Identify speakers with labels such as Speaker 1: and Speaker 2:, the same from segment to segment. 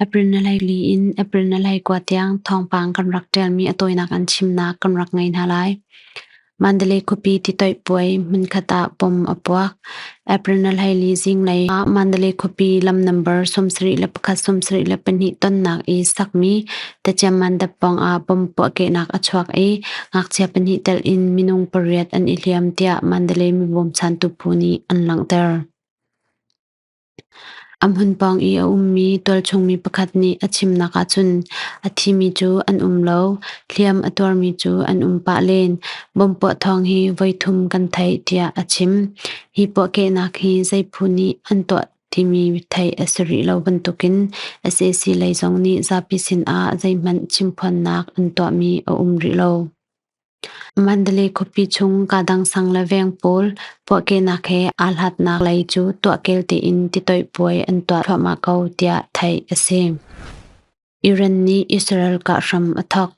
Speaker 1: April na hleili in April na hleikua tiang thawngpang kan rak ṭialmi a tawinak an chimnak kan rak ngei hna lai. Mandalay khuapi titoih puai hmunkhat ah bom a puak. April na hleili zinglei ah Mandalay khuapi lam nambar 71 72 tonnak i sakmi Tachiam mandap pawng ah bom puahkehnak a chuak i ngakchia pahnih telh in minung pariat an i hliam tiah Mandalay mibawmchantu phu nih an langhter. A hmun pawng i a ummi tualchungmi pakhat nih a chimnak ahcun a thimi cu an um lo, hliam a tuarmi cu an um pah len. Bomb puah thawng hi voithum kan theih tiah a chim. Hi puahkehnak hi zei phu nih an tuah timi theih a si rih lo bantukin sac lei zong nih zapi sinah zeihmanh chimphuannak an tuahmi a um rih lo. Mandalay khuapi chung kadang sang le veng pawl puahkehnak he aa hlatnak lei cu tuahkel tein titoih puai an tuah thluahmah ko tiah theih a si. Iran nih Israel kah hram a thawk.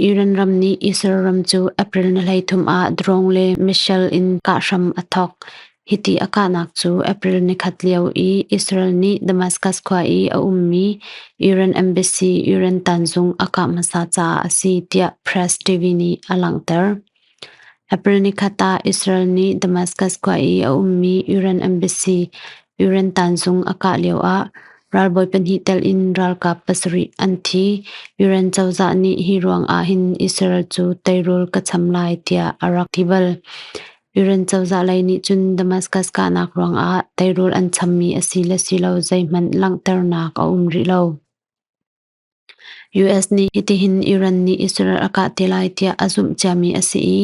Speaker 1: Iran ram nih Israel ram cu April ni 13 ah drone le missile in kah hram a thawk. Hiti a kahnak cu April nikhat lio i Israel nih Damascus khua i a ummi Iran embassy Iran tanzung a kah hmasa caah a si tiah Press TV nih a langhter. April nikhat ah Israel nih Damascus khua i a ummi Iran embassy Iran tanzung a kah lioah ralbawi pahnih tel in ralkap pasarih an thi. Iran cozah nih hi ruang ah hin Israel cu teirul ka cham lai tiah a rak ti bal. Iran cozah lei nih cun Damascus kahnak ruangah teirul an chammi a si le si lo zeihmanh langhternak a um rih lo. US nih hitihin Iran nih Israel a kah te lai tiah a zumh ciami a si i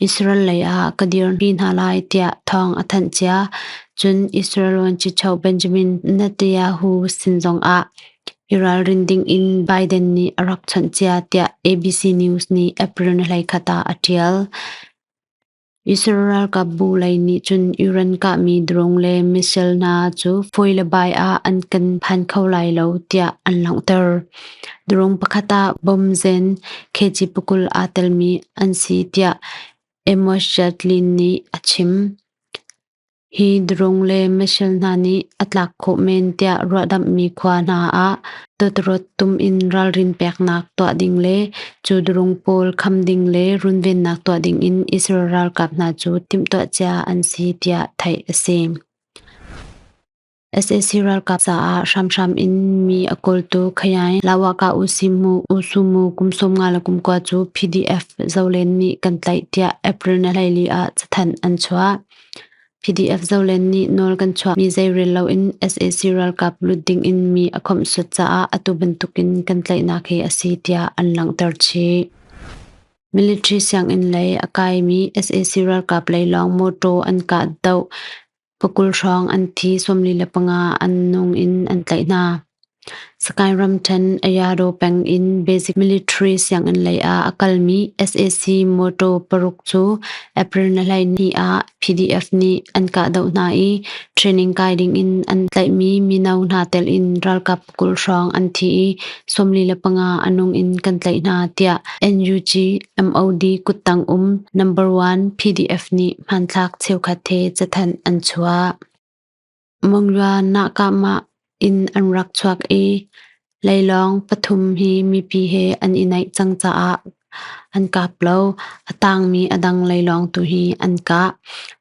Speaker 1: Israel lei ah ka dirpi hna lai tiah thawng a thanh cia. Cun Israel Vuanci Benjamin Netanyahu sin zongah i ralrin ding in Biden nih a rak chawnh cia tiah ABC News nih April ni 21 ah a ṭial. Israel ralkapbu lei nih cun Iran kahmi drone le missile hna cu fawi le bai ah an kan phan kho lai lo tiah an langhter. Drone pakhat ah bomzen kg pakul aa telmi an si tiah Amos Yadlin nih a chim. Hi drone le missile hna nih a tlak khawh men tiah ruahdamhmi khua hna ah tawtawrawt tum in ralrin peknak tuah ding le cu drone pawl kham ding le runvennak tuah ding in Israel ralkap hna cu timhtuah cia an si tiah theih a si. Sac ralkap caah hramhram in mi a kawltu Khayaing Lawaka Usimu Usumu kum 59 cu PDF Zolen nih kan tlaih tiah April ni 14 ah cathanh an chuah. PDF Zolen nih nawl kan chuahmi zeirel loin sac ralkap lut ding in mi a khawmhsuat caah atu bantukin kan tlaihnak hi a si tiah an langhter chih. Military sianginn lei a kaimi sac ralkap lei lawng mawtaw an kah doh Pakul hrawng an thi, 45 an nung in an tlaih hna. Sakae ramṭhen Ayadaw peng in Basic Military sianginn lei ah a kalmi sac mawṭaw paruk cu April ni 12 ah PDF nih an kahdoh hna i training kai ding in an tlaihmi mino hna telh in ralkap 20 hrawng an thi i 45 a nung in kan tlaih hna tiah NUG MOD kuttang um number one PDF nih hmanthlak cheukhat he cathanh an chuah. Monglua Nahkahmah in an rak chuak i leilawng pathum hi mipi he an i naih cang caah an kap lo. A tangmi a dang leilawng tu hi an kah.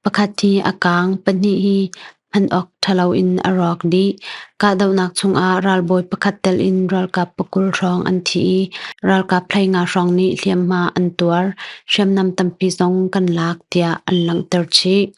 Speaker 1: Pakhat hi a kaang, pahnih hi hman awk ṭhalo in a rawk dih. Kahdohnak chungah ralbawi pakhat tel in ralkap pakul hrawng an thi i ralkap 15 hrawng nih hliamhma an tuar. Hriamnam tampi zong kan lak tiah an langhter chih.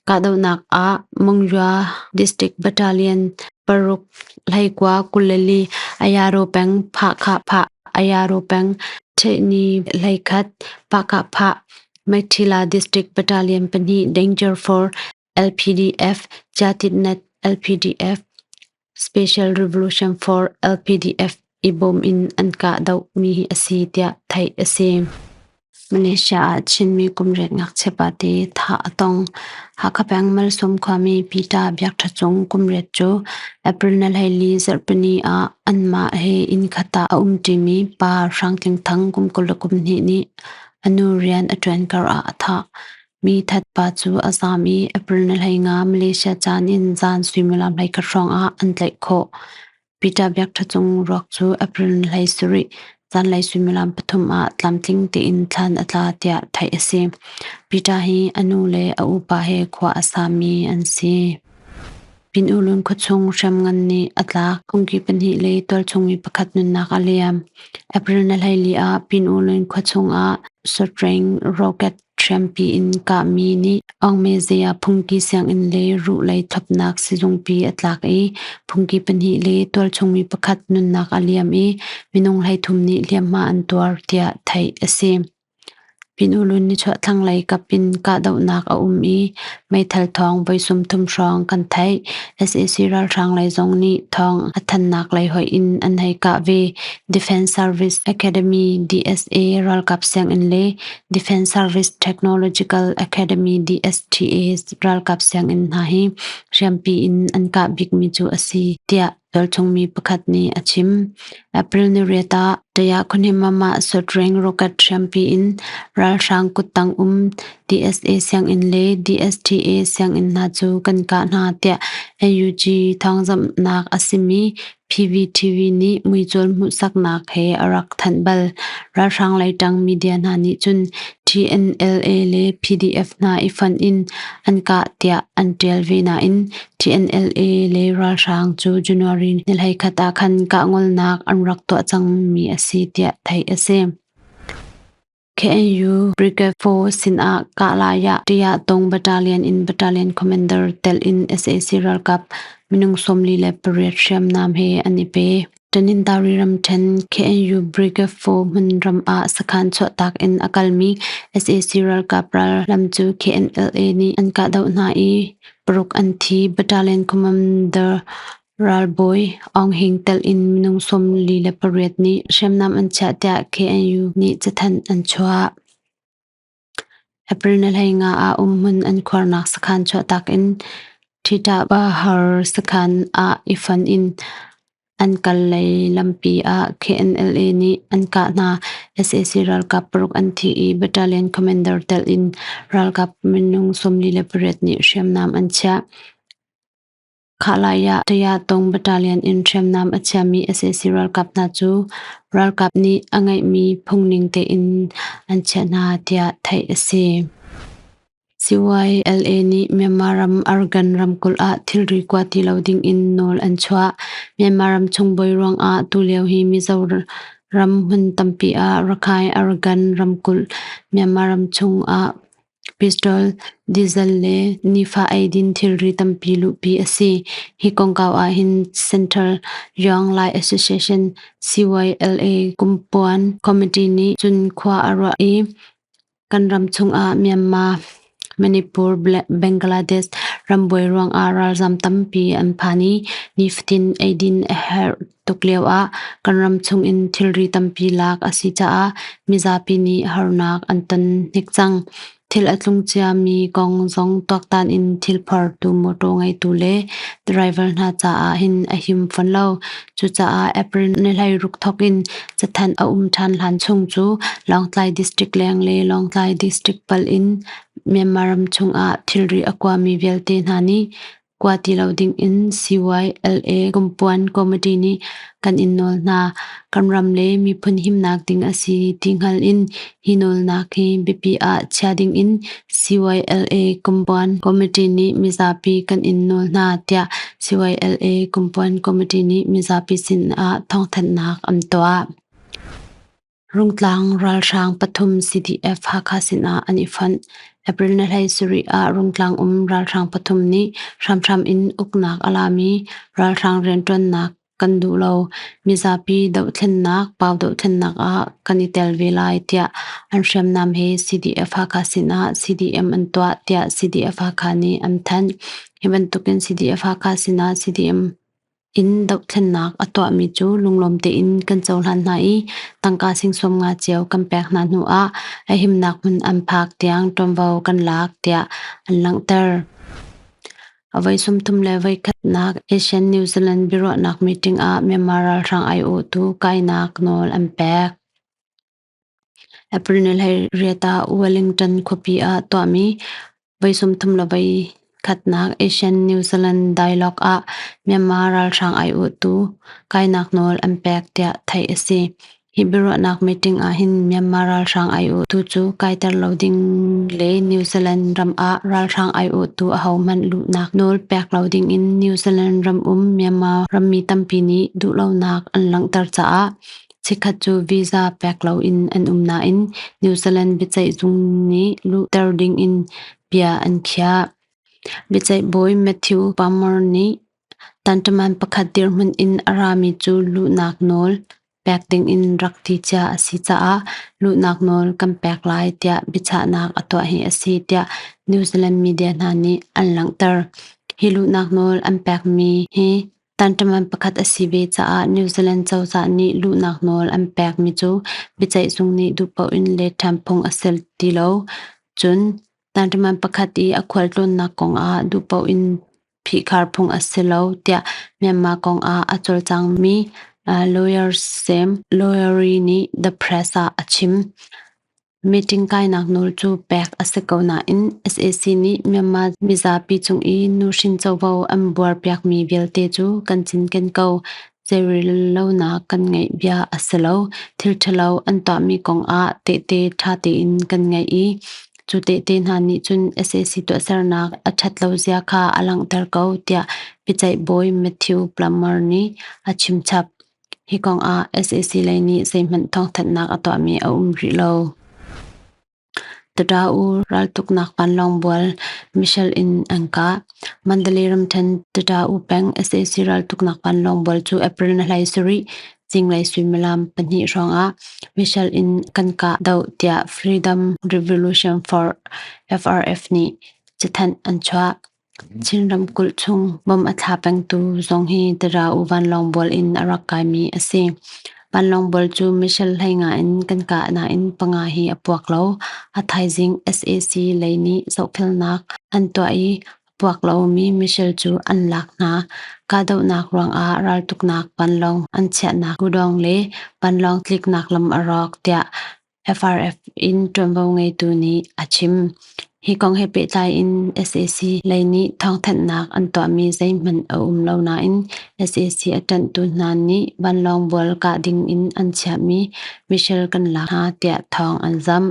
Speaker 1: Kahdohnak ah Mongyua District Battalion paruk hleikua 24 Ayaro peng Phahkhah Phah Ayaro peng Ṭhehni 11 Pahkah Phah Meiṭhila District Battalion pahnih Danger for LPDF Chiatitnet LPDF Special Revolution for LPDF i bawm in an kahdoh mi a si tiah theih a si. Malaysia ah Chinmi kum riat ngakchia pate thah a tong. Hakha peng Malsawm khuami Peter Biak Ṭha Cung kum riat cu April ni 14 zarhpini ah anmah he inn khat ah a umṭimi pa Hrang Tling Thang kum 22 nih a nu rian a ṭuan kar ah a thah. Mi that pa cu a zaam i April ni 15 Malaysia caan in zan suimilam 11 hrawng ah an tlaih khawh. Peter Biak Ṭha Cung ruak cu April ni 17 zanlei suimilam 3 ah tlamtling tein thlan a tla tiah theih a si. Peter hi a nu le a upa he khua a sami an si. Pinulun khuachung hriamngan nih a tlak. Phungki pahnih le tualchung mi pakhat nunnak a liam. April ni 14 ah Pinulun khuachung ah Sotrain rocket hriampi in kahmi nih Aungmezia phungki sianginn le ruhlei thlopnak sizungpi a tlak i phungki pahnih le tualchung mi pakhat nunnak a liam i minung 33 nih hliamhma an tuar tiah theih a si. Pinulun nichuah thlanglei kap in kahdohnak a um i meithal thawng voi 30 hrawng kan theih. Sac ralhrang lei zong nih thawng a thannak lei hoih in an hei kah ve. Defense Service Academy DSA ralkap sianginn le Defense Service Technological Academy DSTA ralkap sianginn hna hi hriampi in an kah bikmi cu a si tiah tualchungmi pakhat nih a chim. April ni riat ah Taya Khuahnim ah Sotreng rocket hriampi in ralhrang kuttang um DSA sianginn le DSTA sianginn hna cu kan kah hna tiah NUG thawngzamhnak a simi PVTV nih muicawl hmuhsaknak he a rak thanh bal. Ralhrang lei ṭang media hna nih cun TNLA le PDF hna i fonh in an kah tiah an ṭial ve nain TNLA le ralhrang cu January ni 11 ah khan kahngolnak an rak tuah cangmi a si tiah theih a si. KNU Brigade 4 sinah Kahlaya Tiah Tong Battalion in Battalion Commander telh in sac ralkap minung 48 hriamnam he an i pe. Tanintari ramṭhen KNU Brigade 4 hmunram ah sakhan chuahtak in a kalmi sac ralkap rallam cu KNLA nih an kahdoh hna i paruk an thi. Battalion Commander Ralbawi Aung Hing telh in minung 48 nih hriamnam an chiah tiah KNU nih cathanh an chuah. April ni 15 ah umhmun an khuarnak sakhan chuahtak in Thita Bahar sakhan ah i fonh in an kal lei lampi ah KNLA nih an kah hna. Sac ralkap paruk an thi i battalion commander telh in ralkap minung 48 nih hriamnam an chiah. Khahlai ah Tayatong Battalion in hriamnam a chiami sac ralkap hna cu ralkap nih a ngeihmi phungning tein an chiah hna tiah theih a si. CYLA nih Myanmar ram Arakan ramkulh ah thilri kua ti lo ding in nawl an chuah. Myanmar ram chung buai ruangah tulio hi Mizoram hmun tampi ah Rakhine Arakan ramkulh Myanmar ram chung ah Pistol, diesel le nifa eidin thilri tampi luhpi a si. Hi kongkau ahhin Central Young Lai Association CYLA Kumpuan Committee nih cun khua a ruah i kan ram chungah Myanmar, Manipur, Bangladesh rambuai ruangah ralzam tampi an phan i nifatin eidin a herh tuk lioah kan ram chungin thilri tampi lak a si caah mizapi nih harnak an ton hnik cang. Thil a tlung ciami kong zong tuaktan in thil phortu mawṭaw ngeitu le driver hna caah hin a him fawn lo. Cucaah April ni 16 thawk in cathanh a um ṭhan hlan chung cu Lawngtlai District leng le Lawngtlai District pal in Myanmar ram chungah thilri a kuami vialte hna nih Kua ti lo dingin CYLA Kumpuan Committee nih kan in nawl hna. Kan ram le miphun himnak ding a si ti hngal in hi nawlnak hi biapi ah chia dingin CYLA Kumpuan Committee nih mizapi kan in nawl hna tiah CYLA Kumpuan Committee nih mizapi sin ah thawngthanhnak an tuah. Rungtlang ralhrang pathum CDF Hakha sinah an i fonh. April ni 17 ah Rungtlang um ralhrang pathum nih hramhram in uknak a lami ralhrang rianṭuannak kan duh lo. Mizapi dohthlennak, pau dohthlennak ah kan i tel ve lai tiah an hriamnam he CDF Hakha sinah CDM an tuah tiah CDF Hakha nih an thanh. Hi bantukin CDF Hakha sinah CDM in dohthlennak a tuahmi cu lunglawm tein kan cohlan hna i tangka sing 50 cio kan pek hna hnu ah a himnak hmun an phak tiang ṭuanvo kan lak tiah an langhter. A voi 31nak Asian New Zealand biaruahnak meeting ah Myanmar ralhrang aiawhtu kainak nawl an pek. April ni 18 ah Wellington khuapi ah tuahmi voi 38. khatnak Asian New Zealand Dialogue ah Myanmar ralhrang aiawhtu kainak nawl an pek tiah theih a si. Hi biaruahnak meeting ah hin Myanmar ralhrang aiawhtu cu kaiter lo ding le New Zealand ram ah ralhrang aiawhtu ahohmanh luhnak nawl pek lo ding in New Zealand ram um Myanmar rammi tampi nih duhlonak an langhter caah chikkhat cu visa pek loin an um nain New Zealand biaceih zung nih luhter ding in bia an khiah. Biaceih bawi Matthew Palmer nih tanṭaman pakhat dirhmun in a rami cu luhnak nawl pek dingin rak ti cia a si caah luhnak nawl kan pek lai tiah biachahnak a tuah hi a si tiah New Zealand media hna nih an langhter. Hi luhnak nawl an pekmi hi tanṭaman pakhat a si ve caah New Zealand cozah nih luhnak nawl an pekmi cu biaceihzung nih duhpaoh in let ṭhan phung a si ti lo. Cun tanṭaman pakhat i a khualtlawnnak kongah duhpaoh in phihkhar phung a si lo tiah Myanmar kong ah a cawlcangmi lawyer Sam Lowery nih The Press ah a chim. Meeting kainak nawl cu pek a si ko nain sac nih Myanmar mizapi cung i nuhrin covo an buarpiakmi vialte cu kan cinken ko. Zeirellonak kan ngeih bia a si lo. Thil ṭhalo an tuahmi kong ah tehte ṭha tein kan ngeih i Cu tehte hna nih cun sac tuahsernak a ṭhat lo zia kha a langhter ko, tiah biaceih bawi Matthew Plummer nih a chimchap. Hi kong ah sac lei nih zeihmanh thawngthanhnak a tuahmi a um rih lo. Tada-u raltuknak vanlawng bual missile in an kah. Mandalay ramṭhen Tada-u peng sac raltuknak vanlawng bual cu April ni 17 zinglei suimilam 2 hrawngah missile in kan kah doh tiah Freedom Revolution for FRF nih cathanh an chuah. Chin ramkulh chung bom a thla pengtu zong hi Tada-u vanlawng bual in a rak kaimi a si. Vanlawng bual cu missile 15 in kan kah nain panga hi a puak lo. A thaizing sac lei nih zohfelnak an tuah i puak lomi missile cu an lak hna. Kahdohnak ruangah raltuknak vanlawng an chiahnak kudawng le vanlawng tliknak lam a rawk tiah FRF in ṭuanvo ngeitu nih a chim. Hi kong he pehtlai in sac lei nih thawngthanhnak an tuahmi zeihmanh a um lo nain sac a ṭanhtu hna nih vanlawng bual kah ding in an chiahmi missile kan lak hna tiah thawng an zamh.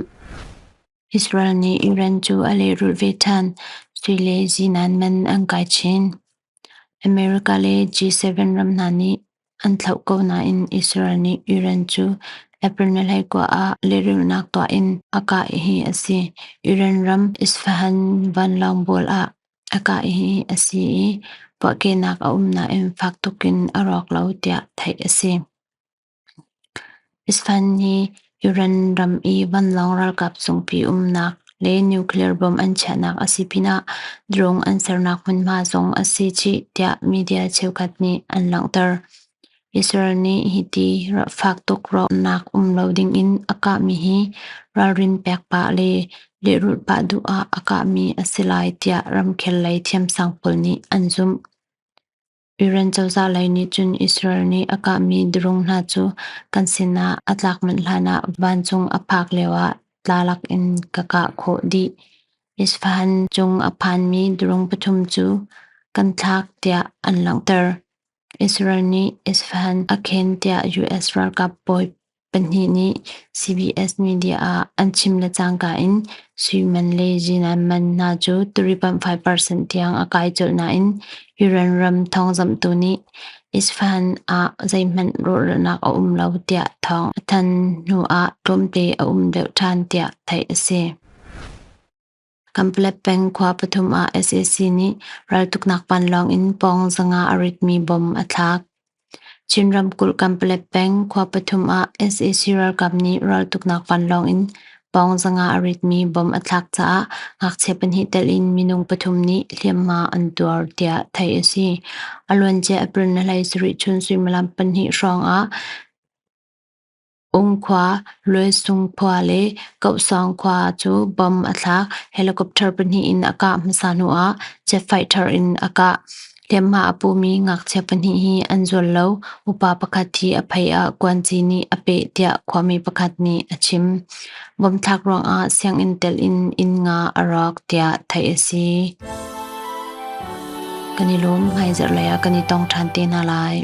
Speaker 1: Israel nih Iran cu a lehrulh ve ṭhan. Sui le zinan man an kai chin. America le G7 ram hna nih an thlauh ko nain Israel nih Iran cu April ni 29 ah lehrulhnak tuah in a kah hi a si. Iran ram Isfahan vanlawng bual ah a kah hi a si i puahkehnak a um nain fak tuk in a rawk lo tiah theih a si. Isfahan hi Iran ram i vanlawng ralkap zungpi umnak le nuclear bomb an chiahnak a si pinah drone an sernak hmunhma zong a si chih tiah media cheukhat nih an langhter. Israel nih hiti fak tuk rawknak um lo dingin a kahmi hi ralrin pek pah le lehrulh pah duh ah a kahmi a si lai tiah ramkhel lei thiamsang pawl nih an zumh. Iran cozah lei nih cun Israel nih a kahmi drone hna cu kan sinah a tlak manh hlanah vancung a phak lioah tlalak in ka kah khawh dih. Isfahan cung a phanmi drone pathum cu kan thlak tiah an langhter. Israel nih Isfahan a khen tiah US ralkap bawi pahnih nih CBS media ah an chim le cangka in sui man le zinan man hna cu 3.5% tiang a kai colh nain Iran ram thawngzamhtu nih Isfahan ah zeihmanh rawhralnak a um lo tiah thawng a thanh hnu ah tlawmte a um deuh ṭhan tiah theih a si. Kanpalet peng khua pathum ah sac nih raltuknak vanlawng in pawng 500 a ritmi bom a thlak. Chin ramkulh Kanpalet peng khua pathum ah sac ralkap nih raltuknak vanlawng in pawng 500 a ritmi bom a thlak caah ngakchia pahnih telh in minung pathum nih hliamhma an tuar tiah theih a si. A luancia April ni 17 chun suimilam 2 hrawng ah Ungkhua, Luaisung khua le Kohsawng khua cu bomb a thlak. Helicopter pahnih in a kah hmasa hnuah jet fighter in a kah. Hliamhma a pumi ngakchia pahnih hi an zual lo. Upa pakhat hi a phei ah kuanci nih a peh tiah khuami pakhat nih a chim. Bomb thlak ruangah sianginn telh in inn nga a rawk tiah theih a si. Kan i lawm, hmaizarh lei ah kan i tong ṭhan te hna lai.